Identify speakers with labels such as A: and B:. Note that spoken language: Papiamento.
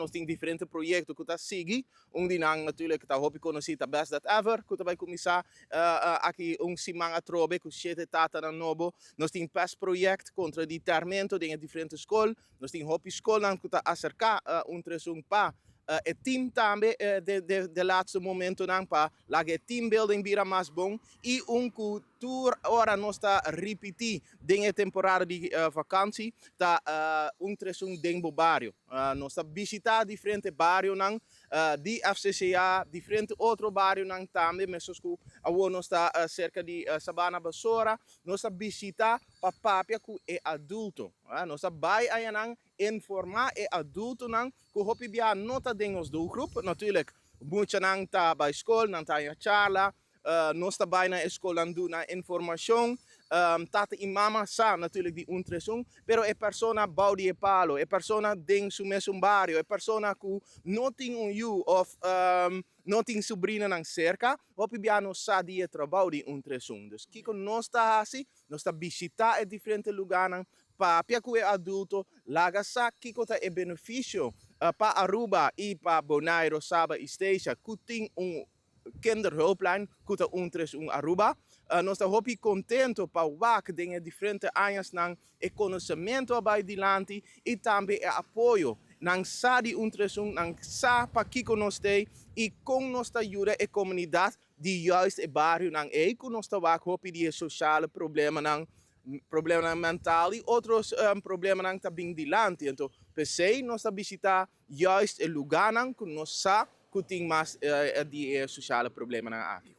A: Nos tin diferente proyecto cu ta sigui. Un di nan natuurlijk ta hopi conoci, ta Best Dad Ever, cu ta bay cuminsa aki un siman atrobe cu shete tatanan nobo. Nos tin PES project contra di termento den e diferente scol. Nos tin hopi scolnan cu ta acerca un tres un pa e team tambe de laatste momentonan pa laga e team building bira mas bon. Y un cu tur ora nos ta ripiti den e temporada di vakantie ta Un Tres Un den bo bario. Nos ta bishita diferente barionan di FCCA, diferente otro barionan tambe, mescos cu awor nos ta cerca di Sabana Basora. Nos ta bishita pa papia cu e adulto. Nos ta bay ayanan informa e adultonan cu hopi bia no ta den nos doelgroep. Natuurlijk, muchanan ta bay scol, nan ta haya charla. Nos ta bai na e skolnan duna informashon. Tata i mama sa natuurlijk di Un Tres Un, pero e persona bou di e palo, e persona den su mesun bario, e persona ku no tin un yu òf no tin subrinanan serka, hopi bia no sa di e trabou di Un Tres Un. Dus kiko nos ta hasi? Nos ta bishitá e diferente lugánan, papia ku e adulto, laga sa kiko ta e benefisio pa Aruba i pa Bonaire, Saba i Statia ku tin un Kinderhulplijn ku ta Un Tres Un Aruba. Nos ta hopi kontento pa wak den e diferente añasnan e konosementu a bai dilanti i tambe e apoyo. Nan sa di Un Tres Un, nan sa pakiko nos t'ei i kon nos ta yuda e komunidat di juist e barionan ei ku nos ta wak hopi di e sosiale problemanan, problemanan mental i otro problemanan ta bin dilanti. Anto p'esei nos ta bishita juist e lugánan ku nos sa ku tin mas di e sosiale problemanan aki.